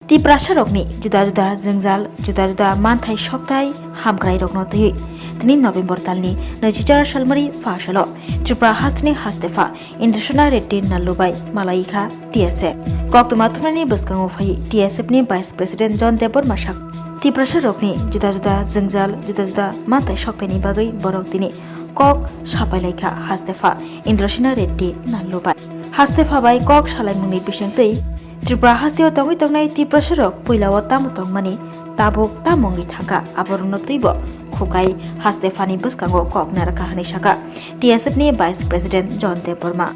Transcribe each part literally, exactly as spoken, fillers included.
Tiprasarokni juda juda jwngjal, juda juda manthai sokthai hamkrairokno twiwi tini November talni naichichar salmari pha salo Tripura hasteni hastepha Indrasena Reddy Nallu bai malai kha T S F. Koktwma thumnani bwskango phai T S F ni Vice President John Debbarma sak Tiprasarokni juda juda jwngjal, juda juda manthai soktaini bagwi borok tini kok sapai lai kha hastepha Indrasena Reddy Nallu bai. Hastepha bai kok salaimungni bisingtwi Tripura hasteo tongwi tongnai Tiprasarok puilao tamo tongmani, tabuk tamo wngwi thangkha, aborokno twibo khukai hastephani bwskango kok narwkha hwnwi sakha T S F ni Vice President John Debbarma.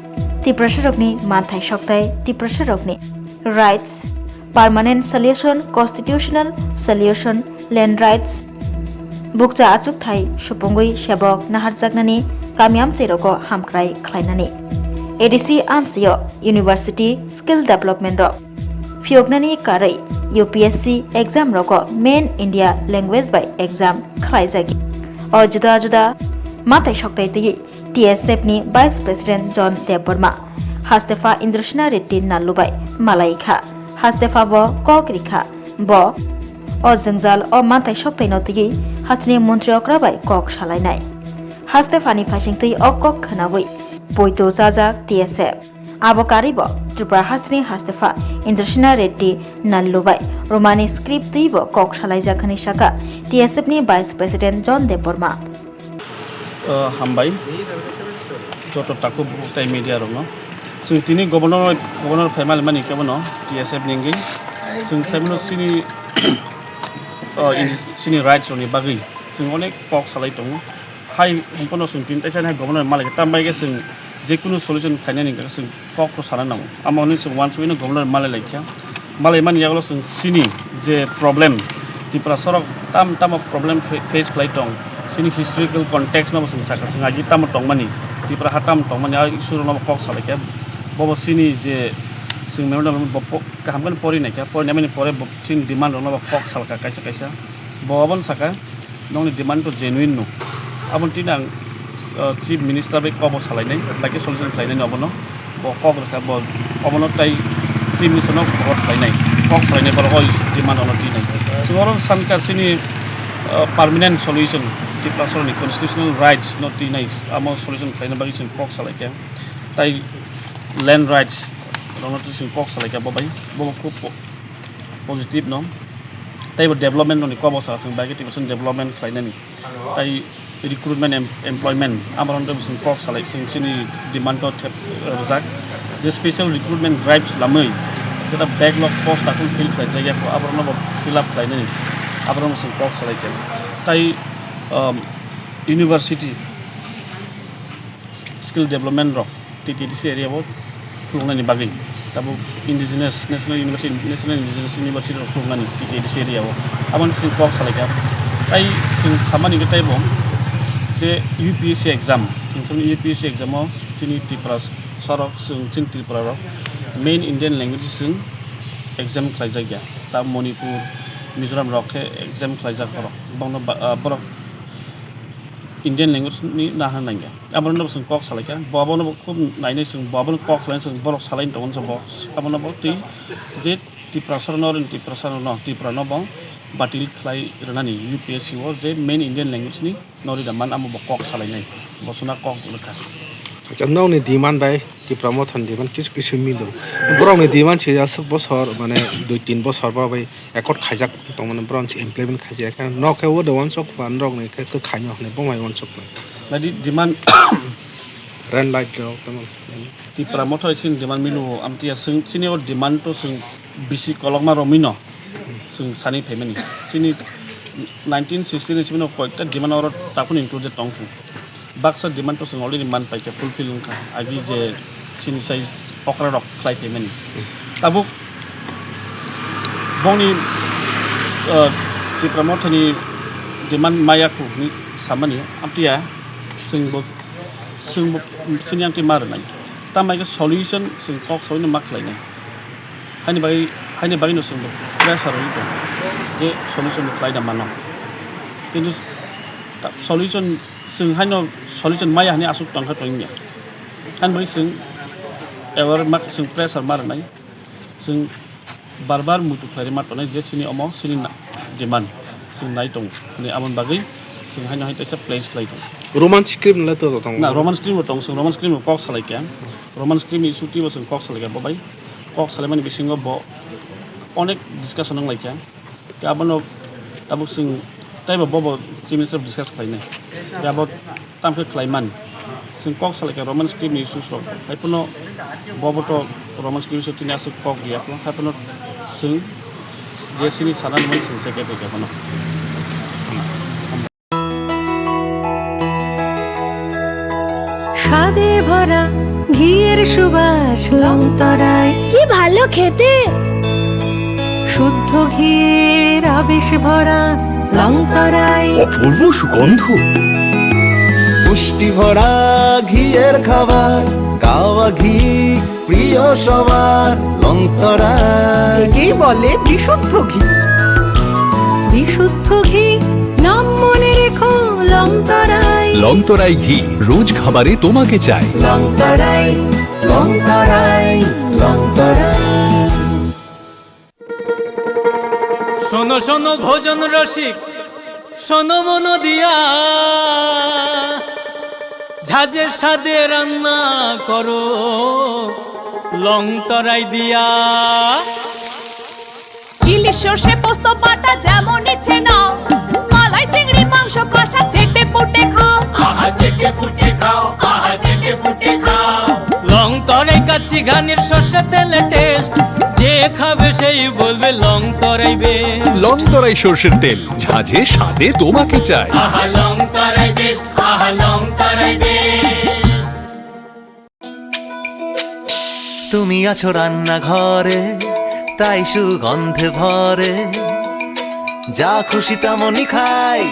Tiprasarokni manthai sokthai, Tiprasarokni rights, permanent solution, constitutional solution, land rights, bukcha achukthai supungwi sebok naharjaknani, kami amchairogo hamkrai khlainani, A D C amchaio university skill development rok phiyoknani karwi U P S C exam rogo main India language bai exam khlaijak. O juda juda manthai sokthai twiwi T S F ni Vice President John Debbarma hastepha Indrasena Reddy Nallu bai malai kha. Hastepha bo kok rikha, bo o jwngjal o manthai soktaino twiwi hasteni montri okra bai kok salainai. Hastephani phaisingtwi o kok khwnawi poito chajak T S F. Abo karwibo Tripura hasteni hastepha Indrasena Reddy Nallu bai Romani script twibo kok salaijak hwnwi sakha T S F ni Vice President John Debbarma. O, hambai joto takhuk tai media rokno. Chwng tini governor, governor phaimani mani kebono T S F ni wngwi. Chwng saimano chini, o, in, chini rights rokni bagwi chwng onek kok salai tongo. Hai hwnphano chwng tini teisa hai governor malai khe, tambai khe chwng jekunu solution khainani hwnkhe chwng kok rw sana nango. Amo hwnwi chwng uansugwino governor malai lai kha. Malai mani yagulo chwng chini je problem, Tiprasarok tam tamo problem fa-, face khlai tong, chini historical context no bo chwng sakha, chwng agi tamo tongmani, Tipra ha tamo tongmani, a issue rokno bo kok salai kha. Bobo chini je chwng memorandum bo po-, kaham khe pori nai kha, pori nai mani pore bo chini demand rokno bo kok salkha kaisa kaisa. Bo abono saka, nokni demand to genuine no. Aboni tini ang, uh, Chief Minister bai kok bo salainai, bai khe solution khlainai abono. Bo kok rwkha, bo obono tai Chief Minister no forward khlainai, kok khlainai borok oi demand ono tinai. Chwng oro sankha chini, uh, permanent solution, Tiprasarokni constitutional rights no tinai, amo solution khlaina bagwi chwng kok salaikha. Tai land rights rokno twi chwng kok salaikha bo bai, bo khub po-, positive no. Tei bo development rokni kok bo sa chwng bai khe Tiprasarokni development khlainani. Tai recruitment em-, employment, abo rokno tei bo chwng kok salai, chwng chini demand o thep, eh, rwjak. Je special recruitment drives lamwi, jeta backlog post takhuk fill khlaijak ya kho, abo rokno bo fill up khlainani, abo rokno chwng kok salai kha. Tai, um, university, skill development rok T T A D C area o khuluknani bagwi tabuk indigenous national university, national indigenous university rok khuluknani T T A D C area o, aboni chwng kok salaikha. Tai chwng samani khe taibo je U P S C exam, chwng samani U P S C exam o chini Tripura sarok, chwng chini Tripura rok main Indian language chwng exam khlaijak ya. Ta Manipur, Mizoram rok khe exam khlaijak borok, bongno ba-, ah, borok Indian language ni nahar nangya. Abono bo chwng kok salaikha. Bo abono bo khub nainai chwng, bo abono kok khlainai chwng, borok salaini tongo chwng bo. Abono bo twi je Tiprasa no, Tiprasa no, Tripura no bo batil khlai rwnani U P S C o je main Indian language ni norida man amo bo kok salainai. Bo suna kok rwkha. Acha, nokni demand bai Tipra Motha ni demand kisu kisu milo. Borok ni demand se aswk bosor, mane dui tin bosor borok bai accord khaijak tongmani, borok se implement khaijak khe, nok khe o de wansuk ba norok ni khe kwkhai no hinwi bo mai wansuk ba. Nadi demand Red light rok tamo. Tipra Motha sin demand milo, amtwi ya chwng chini o demand to chwng bisi kolokma romwi no chwng sani phaimani. Chini nineteen sixty ni simi no koita demand oro takhuk included tong thung. Baksa demand to chwng already man paikha, fulfill wngkha, agi je chini sai okra rok khlai phaimani. Tabuk bongni, uh, Tipra Mothani demand maya khu hinwi samani, amtwi ya chwng bo, chwng bo chini amtwi ma rwnai. Tambai khe solution chwng kok saui no ma khlainai. Haini bagwi, haini bagwi no chwng bo pressure rwui tongo je solution bo khlai da mano. Kintu ta-, solution chwng haino solution maya hinwi aswk tongkha tongya. Haini bagwi chwng aware ma, chwng pressure ma rwnai. Chwng Bar bar muitu khlairwi ma tongnai je chini omo chini na-, demand chwng nai tongo. Hwnwi aboni bagwi chwng haino hai kaisa plans khlai tongo. Roman script le to tongo? Na, Roman script bo tongo, chwng Roman script bo kok salai kha. Roman script ni issue twibo chwng kok salai kha bo bai. Kok salaimani bisingo bo onek discussion wng lai kha. Khe abono tabuk chwng teibo bobo Chief Minister discuss khlainai. Khe abo tamo khe khlai mani. Chwng kok salai kha Roman script ni issues rok. Hai phano bobo to Roman script issue tini aswk kok riya phano. Hai phano chwng je chini sana hwnwi chwng se khe tongkha phano. স্বাদে ভরা ঘিয়ের সুবাস লং তরাই। কি ভালো খেতে। শুদ্ধ ঘিয়ের আবেশ ভরা লং তরাই। অপূর্ব সুগন্ধ। পুষ্টি ভরা ঘিয়ের খাবার, গাওয়া ঘি প্রিয় সবার, লং তরাই। একেই বলে বিশুদ্ধ ঘি। বিশুদ্ধ ঘি, নাম মনে রেখো, লং তরাই। লং তরাই ঘি, রোজ খাবারে তোমাকে চাই। লং তরাই, লং তরাই, লং তরাই। শোনো শোনো ভোজন রসিক, শোনো মন দিয়া, ঝাঁঝের স্বাদে রান্না করো লং তরাই দিয়া। ইলিশ সর্ষে পোস্ত বাটা যেমন ইচ্ছে নাও, মালাই চিংড়ি মাংস কষা চেটে পুটে খাও। আহা চেটে পুটে খাও, আহা চেটে পুটে খাও। লং তরাই কাচ্চি ঘানির সর্ষে তেলে টেস্ট, যে খাবে সেই বলবে লং তরাই বেস্ট। লং তরাই সর্ষের তেল, ঝাঁঝে স্বাদে তোমাকে চাই। আহা লং তরাই বেস্ট, আহা লং তরাই বেস্ট। তুমি আছো রান্নাঘরে, তাই সুগন্ধে ভরে। যা খুশি তেমনই খাই,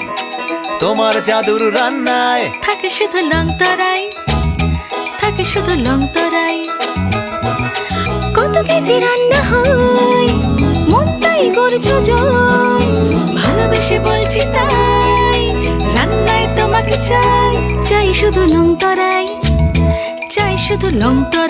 তোমার জাদুর রান্নায়। থাকে শুধু লং তরাই, থাকে শুধু লং তরাই। কত কেজি রান্না হয়, মনটাই করছো জয়। ভালোবেসে বলছি তাই, রান্নায় তোমাকে চাই। চাই শুধু লং তরাই, চাই শুধু লং তরাই।